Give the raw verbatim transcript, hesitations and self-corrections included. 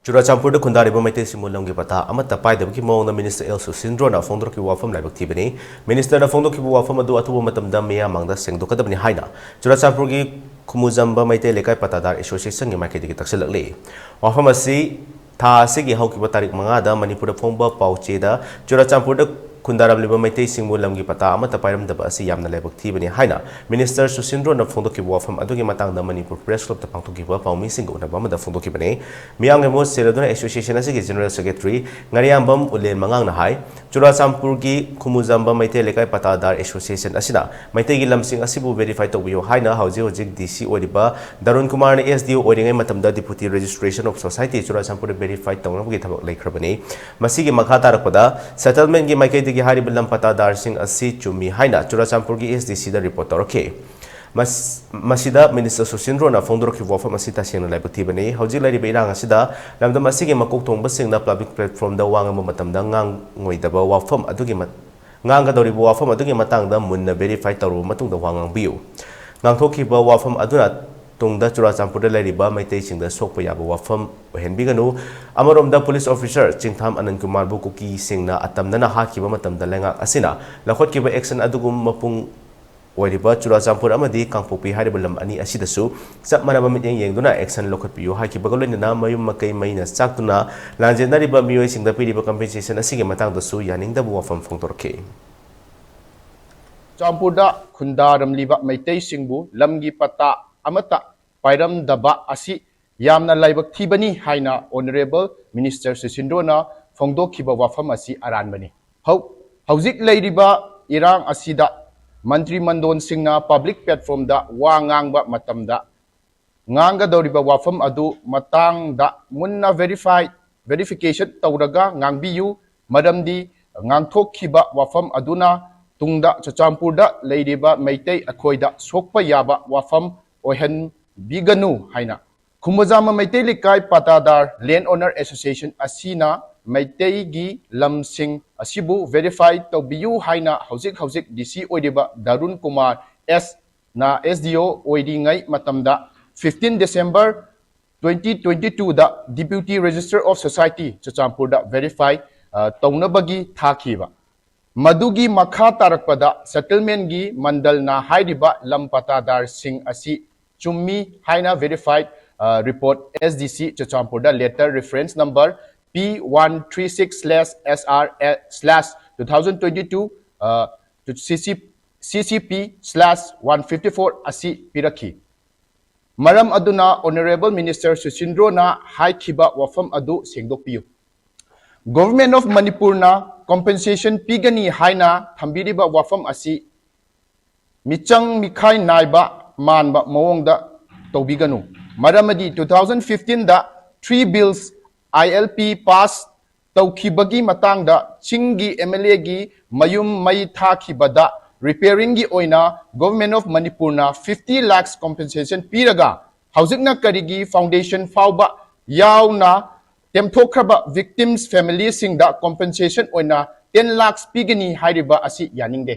ꯆꯨꯔꯥꯆꯥꯟꯄꯨꯔꯗ ꯈꯨꯟꯗꯥꯔꯤꯕ ꯃꯩꯇꯩꯁꯤꯡꯕꯨ ꯂꯝꯒꯤ ꯄꯇꯥ ꯑꯃꯠꯇ ꯄꯥꯏꯗꯕꯒꯤ ꯃꯑꯣꯡꯗ ꯃꯤꯅꯤꯁꯇꯔ ꯑꯦꯜ ꯁꯨꯁꯤꯟꯗ꯭ꯔꯣꯅ ꯐꯣꯡꯗꯣꯔꯛꯈꯤꯕ ꯋꯥꯐꯝ ꯂꯥꯏꯕꯛ ꯊꯤꯕꯅꯤ꯫ ꯃꯤꯅꯤꯁꯇꯔꯅ ꯐꯣꯡꯗꯣꯛꯈꯤꯕ ꯋꯥꯐꯝ ꯑꯗꯨ ꯑꯊꯨꯕ ꯃꯇꯝꯗ ꯃꯤꯌꯥꯝ ꯃꯥꯡꯗ ꯁꯦꯡꯗꯣꯛꯀꯗꯕꯅꯤ ꯍꯥꯏꯅ ꯆꯨꯔꯥꯆꯥꯟꯄꯨꯔꯒꯤ ꯈꯨꯃꯨꯖꯝꯕ ꯃꯩꯇꯩ ꯂꯩꯀꯥꯏ ꯄꯇꯥꯗꯥꯔ ꯑꯦꯁꯣꯁꯤꯌꯦꯁꯟꯒꯤ ꯃꯥꯏꯀꯩꯗꯒꯤ ꯇꯛꯁꯤꯜꯂꯛꯂꯤ꯫ ꯋꯥꯐꯝ ꯑꯁꯤ ꯊꯥ ꯑꯁꯤꯒꯤ ꯍꯧꯈꯤꯕ ꯇꯥꯔꯤꯛ ꯃꯉꯥꯗ ꯃꯅꯤꯄꯨꯔꯗ ꯐꯣꯡꯕ ꯄꯥꯎꯆꯦꯗ ꯆꯨꯔꯥꯆꯥꯟꯄꯨꯔꯗ ꯈꯨꯟꯗꯥꯔꯝꯂꯤꯕ ꯃꯩꯇꯩꯁꯤꯡꯕꯨ ꯂꯝꯒꯤ ꯄꯇꯥ ꯑꯃꯠꯇ ꯄꯥꯏꯔꯝꯗꯕ ꯑꯁꯤ ꯌꯥꯝꯅ ꯂꯥꯏꯕꯛ ꯊꯤꯕꯅꯤ ꯍꯥꯏꯅ ꯃꯤꯅꯤꯁꯇꯔ ꯁꯨꯁꯤꯟꯗ꯭ꯔꯣꯅ ꯐꯣꯡꯗꯣꯛꯈꯤꯕ ꯋꯥꯐꯝ ꯑꯗꯨꯒꯤ ꯃꯇꯥꯡꯗ ꯃꯅꯤꯄꯨꯔ ꯄ꯭ꯔꯦꯁ ꯀ꯭ꯂꯕꯇ ꯄꯥꯡꯊꯣꯛꯈꯤꯕ ꯄꯥꯎꯃꯤꯁꯤꯡꯒ ꯎꯅꯕ ꯑꯃꯗ ꯐꯣꯡꯗꯣꯛꯈꯤꯕꯅꯤ꯫ ꯃꯤꯌꯥꯝꯒꯤ ꯃꯍꯨꯠ ꯁꯤꯜꯂꯗꯨꯅ ꯑꯦꯁꯣꯁꯤꯌꯦꯁꯟ ꯑꯁꯤꯒꯤ ꯖꯦꯅꯔꯦꯜ ꯁꯦꯀ꯭ꯔꯦꯇꯔꯤ ꯉꯥꯔꯤꯌꯥꯝꯕꯝ ꯎꯂꯦꯟ ꯃꯉꯥꯡꯅ ꯍꯥꯏ, ꯆꯨꯔꯥꯆꯥꯟꯄꯨꯔꯒꯤ ꯈꯨꯃꯨꯖꯝꯕ ꯃꯩꯇꯩ ꯂꯩꯀꯥꯏ ꯄꯇꯥꯗꯥꯔ ꯑꯦꯁꯣꯁꯤꯌꯦꯁꯟ ꯑꯁꯤꯅ ꯃꯩꯇꯩꯒꯤ ꯂꯝꯁꯤꯡ ꯑꯁꯤꯕꯨ ꯚꯦꯔꯤꯐꯥꯏ ꯇꯧꯕꯤꯌꯨ ꯍꯥꯏꯅ ꯍꯧꯖꯤꯛ ꯍꯧꯖꯤꯛ ꯗꯤ ꯁꯤ ꯑꯣꯏꯔꯤꯕ ꯗꯥꯔꯨꯟ ꯀꯨꯃꯥꯔꯅ ꯑꯦꯁ ꯗꯤ ꯑꯣ ꯑꯣꯏꯔꯤꯉꯩ ꯃꯇꯝꯗ Deputy Registration of Society ꯆꯨꯔꯥꯆꯥꯟꯄꯨꯔꯗ ꯚꯦꯔꯤꯐꯥꯏ ꯇꯧꯅꯕꯒꯤ ꯊꯕꯛ ꯂꯩꯈ꯭ꯔꯕꯅꯤ꯫ ꯃꯁꯤꯒꯤ ꯃꯈꯥ ꯇꯥꯔꯛꯄꯗ ꯁꯦꯇꯜꯃꯦꯟꯒꯤ ꯃꯥꯏꯀꯩꯗꯒꯤ ꯍꯥꯏꯔꯤꯕ ꯂꯝ ꯄꯇꯥꯗꯥꯔꯁꯤꯡ ꯑꯁꯤ ꯆꯨꯝꯃꯤ ꯍꯥꯏꯅ ꯆꯨꯔꯥꯆꯥꯟꯄꯨꯔꯒꯤ ꯑꯦꯁ ꯗꯤ ꯁꯤꯗ ꯔꯤꯄꯣꯔꯠ ꯇꯧꯔꯛꯈꯤ꯫ ꯃꯁ-, ꯃꯁꯤꯗ ꯃꯤꯅꯤꯁꯇꯔ ꯁꯨꯁꯤꯟꯗ꯭ꯔꯣꯅ ꯐꯣꯡꯗꯣꯔꯛꯈꯤꯕ ꯋꯥꯐꯝ ꯑꯁꯤ ꯇꯁꯦꯡꯅ ꯂꯥꯏꯕꯛ ꯊꯤꯕꯅꯤ꯫ ꯍꯧꯖꯤꯛ ꯂꯩꯔꯤꯕ ꯏꯔꯥꯡ ꯑꯁꯤꯗ ꯂꯝꯗꯝ ꯑꯁꯤꯒꯤ ꯃꯀꯣꯛ ꯊꯣꯡꯕꯁꯤꯡꯅ ꯄꯕ꯭ꯂꯤꯛ ꯄ꯭ꯂꯦꯠꯐꯣꯔꯝꯗ ꯋꯥ ꯉꯥꯡꯕ ꯃꯇꯝꯗ ꯉꯥꯡꯉꯣꯏꯗꯕ ꯋꯥꯐꯝ ꯑꯗꯨꯒꯤ ꯃ-, ꯉꯥꯡꯒꯗꯧꯔꯤꯕ ꯋꯥꯐꯝ ꯑꯗꯨꯒꯤ ꯃꯇꯥꯡꯗ ꯃꯨꯟꯅ ꯚꯦꯔꯤꯐꯥꯏ ꯇꯧꯔꯕ ꯃꯇꯨꯡꯗ ꯋꯥ ꯉꯥꯡꯕꯤꯌꯨ꯫ ꯉꯥꯡꯊꯣꯛꯈꯤꯕ ꯋꯥꯐꯝ ꯑꯗꯨꯅ ꯇꯨꯡꯗ ꯆꯨꯔꯥꯆꯥꯟꯄꯨꯔꯗ ꯂꯩꯔꯤꯕ ꯃꯩꯇꯩꯁꯤꯡꯗ ꯁꯣꯛꯄ ꯌꯥꯕ ꯋꯥꯐꯝ ꯑꯣꯏꯍꯟꯕꯤꯒꯅꯨ꯫ ꯑꯃꯔꯣꯝꯗ ꯄꯨꯂꯤꯁ ꯑꯣꯐꯤꯁꯔ ꯆꯤꯡꯊꯥꯝ ꯑꯅꯟ ꯀꯨꯃꯥꯔꯕꯨ ꯀꯨꯀꯤꯁꯤꯡꯅ ꯑꯇꯝꯅꯅ ꯍꯥꯠꯈꯤꯕ ꯃꯇꯝꯗ ꯂꯩꯉꯥꯛ ꯑꯁꯤꯅ ꯂꯧꯈꯠꯈꯤꯕ ꯑꯦꯛꯁꯟ ꯑꯗꯨꯒꯨꯝ ꯃꯄꯨꯡ ꯑꯣꯏꯔꯤꯕ ꯆꯨꯔꯥꯆꯥꯟꯄꯨꯔ ꯑꯃꯗꯤ ꯀꯥꯡꯄꯣꯛꯄꯤ ꯍꯥꯏꯔꯤꯕ ꯂꯝ ꯑꯅꯤ ꯑꯁꯤꯗꯁꯨ ꯆꯞ ꯃꯥꯟꯅꯕ ꯃꯤꯠꯌꯦꯡ ꯌꯦꯡꯗꯨꯅ ꯑꯦꯛꯁꯟ ꯂꯧꯈꯠꯄꯤꯌꯨ ꯍꯥꯏꯈꯤꯕꯒ ꯂꯣꯏꯅꯅ ꯃꯌꯨꯝ ꯃꯀꯩ ꯃꯩꯅ ꯆꯥꯛꯇꯨꯅ ꯂꯥꯟꯖꯦꯟꯅꯔꯤꯕ ꯃꯤꯑꯣꯏꯁꯤꯡꯗ ꯄꯤꯔꯤꯕ ꯀꯝꯄꯦꯟꯁꯦꯁꯟ ꯑꯁꯤꯒꯤ ꯃꯇꯥꯡꯗꯁꯨ ꯌꯥꯅꯤꯡꯗꯕ ꯋꯥꯐꯝ ꯐꯣꯡꯗꯣꯔꯛꯈꯤ꯫ ꯆꯨꯔꯥꯆꯥꯟꯄꯨꯔꯗ ꯈꯨꯟꯗꯥꯔꯝꯂꯤꯕ ꯃꯩꯇꯩꯁꯤꯡꯕꯨ ꯂꯝꯒꯤ ꯄꯇꯥ ꯑꯃꯠꯇ ꯄꯥꯏꯔꯝꯗꯕ ꯑꯁꯤ ꯌꯥꯝꯅ ꯂꯥꯏꯕꯛ ꯊꯤꯕꯅꯤ ꯍꯥꯏꯅ ꯑꯣꯅꯔꯦꯕꯜ ꯃꯤꯅꯤꯁꯇꯔ ꯁꯨꯁꯤꯟꯗ꯭ꯔꯣꯅ ꯐꯣꯡꯗꯣꯛꯈꯤꯕ ꯋꯥꯐꯝ ꯑꯁꯤ ꯑꯔꯥꯟꯕꯅꯤ꯫ ꯍꯧ-, ꯍꯧꯖꯤꯛ ꯂꯩꯔꯤꯕ ꯏꯔꯥꯡ ꯑꯁꯤꯗ ꯃꯟꯇ꯭ꯔꯤ ꯃꯟꯗꯣꯟꯁꯤꯡꯅ ꯄꯕ꯭ꯂꯤꯛ ꯄ꯭ꯂꯦꯠꯐꯣꯔꯝꯗ ꯋꯥ ꯉꯥꯡꯕ ꯃꯇꯝꯗ ꯉꯥꯡꯒꯗꯧꯔꯤꯕ ꯋꯥꯐꯝ ꯑꯗꯨ ꯃꯇꯥꯡꯗ ꯃꯨꯟꯅ ꯚꯦꯔꯤꯐꯥꯏ, ꯚꯦꯔꯤꯐꯤꯀꯦꯁꯟ ꯇꯧꯔꯒ ꯉꯥꯡꯕꯤꯌꯨ, ꯃꯔꯝꯗꯤ ꯉꯥꯡꯊꯣꯛꯈꯤꯕ ꯋꯥꯐꯝ ꯑꯗꯨꯅ ꯇꯨꯡꯗ ꯆꯨꯔꯥꯆꯥꯟꯄꯨꯔꯗ ꯂꯩꯔꯤꯕ ꯃꯩꯇꯩ ꯑꯩꯈꯣꯏꯗ ꯁꯣꯛꯄ ꯌꯥꯕ ꯋꯥꯐꯝ ꯑꯣꯏꯍꯟꯕꯤꯒꯅꯨ ꯍꯥꯏꯅ ꯈꯨꯃꯨꯖꯝꯕ ꯃꯩꯇꯩ ꯂꯩꯀꯥꯏ ꯄꯇꯥꯗꯥꯔ ꯂꯦꯟ ꯑꯣꯅꯔ ꯑꯦꯁꯣꯁꯤꯌꯦꯁꯟ ꯑꯁꯤꯅ ꯃꯩꯇꯩꯒꯤ ꯂꯝꯁꯤꯡ ꯑꯁꯤꯕꯨ ꯚꯦꯔꯤꯐꯥꯏ ꯇꯧꯕꯤꯌꯨ ꯍꯥꯏꯅ ꯍꯧꯖꯤꯛ ꯍꯧꯖꯤꯛ ꯗꯤ ꯁꯤ ꯑꯣꯏꯔꯤꯕ ꯗꯥꯔꯨꯟ ꯀꯨꯃꯥꯔ ꯑꯦꯁ ꯅ ꯑꯦꯁ ꯗꯤ ꯑꯣ ꯑꯣꯏꯔꯤꯉꯩ ꯃꯇꯝꯗ fifteen December twenty twenty-two the Deputy Registrar of Society ꯆꯨꯔꯆꯥꯟꯄꯨꯔꯗ verify ꯇꯧꯅꯕꯒꯤ ꯊꯥꯈꯤꯕ꯫ ꯃꯗꯨꯒꯤ ꯃꯈꯥ ꯇꯥꯔꯛꯄꯗ settlement ꯀꯤ ꯃꯟꯗꯜꯅ ꯍꯥꯏꯔꯤꯕ ꯂꯝ ꯄꯇꯥꯗꯥꯔꯁꯤꯡ ꯑꯁꯤ ꯆꯨꯝꯃꯤ ꯍꯥꯏꯅ verified report S D C ꯆꯨꯔꯆꯥꯟꯄꯨꯔꯗ letter reference number P one three six slash S R slash two thousand twenty-two to C C P slash one fifty-four ꯑꯁꯤ ꯄꯤꯔꯛꯈꯤ꯫ ꯃꯔꯝ ꯑꯗꯨꯅ Honourable Minister ꯁꯨꯁꯤꯟꯗ꯭ꯔꯣꯅ ꯍꯥꯏꯈꯤꯕ ꯋꯥꯐꯝ ꯑꯗꯨ ꯁꯦꯡꯗꯣꯛꯄꯤꯌꯨ꯫ Government of ꯃꯅꯤꯄꯨꯔꯅ compensation ꯄꯤꯒꯅꯤ ꯍꯥꯏꯅ ꯊꯝꯕꯤꯔꯤꯕ ꯋꯥꯐꯝ ꯑꯁꯤ ꯃꯤꯆꯪ ꯃꯤꯈꯥꯏ ꯅꯥꯏꯕ ꯃꯥꯟꯕ ꯃꯑꯣꯡꯗ ꯇꯧꯕꯤꯒꯅꯨ꯫ ꯃꯔꯝꯗꯤ two thousand fifteen the three bills I L P pass ꯇꯧꯈꯤꯕꯒꯤ ꯃꯇꯥꯡꯗ ꯆꯤꯡꯒꯤ M L A ꯒꯤ ꯃꯌꯨꯝ ꯃꯩ ꯊꯥꯈꯤꯕꯗ repairing ꯒꯤ ꯑꯣꯏꯅ Government of ꯃꯅꯤꯄꯨꯔꯅ fifty lakhs compensation ꯄꯤꯔꯒ ꯍꯧꯖꯤꯛꯅ ꯀꯔꯤꯒꯤ foundation ꯐꯥꯎꯕ ꯌꯥꯎꯅ ꯇꯦꯝꯊꯣꯛꯈ꯭ꯔꯕ victims family ꯁꯤꯡꯗ compensation ꯑꯣꯏꯅ ten lakhs ꯄꯤꯒꯅꯤ ꯍꯥꯏꯔꯤꯕ ꯑꯁꯤ ꯌꯥꯅꯤꯡꯗꯦ꯫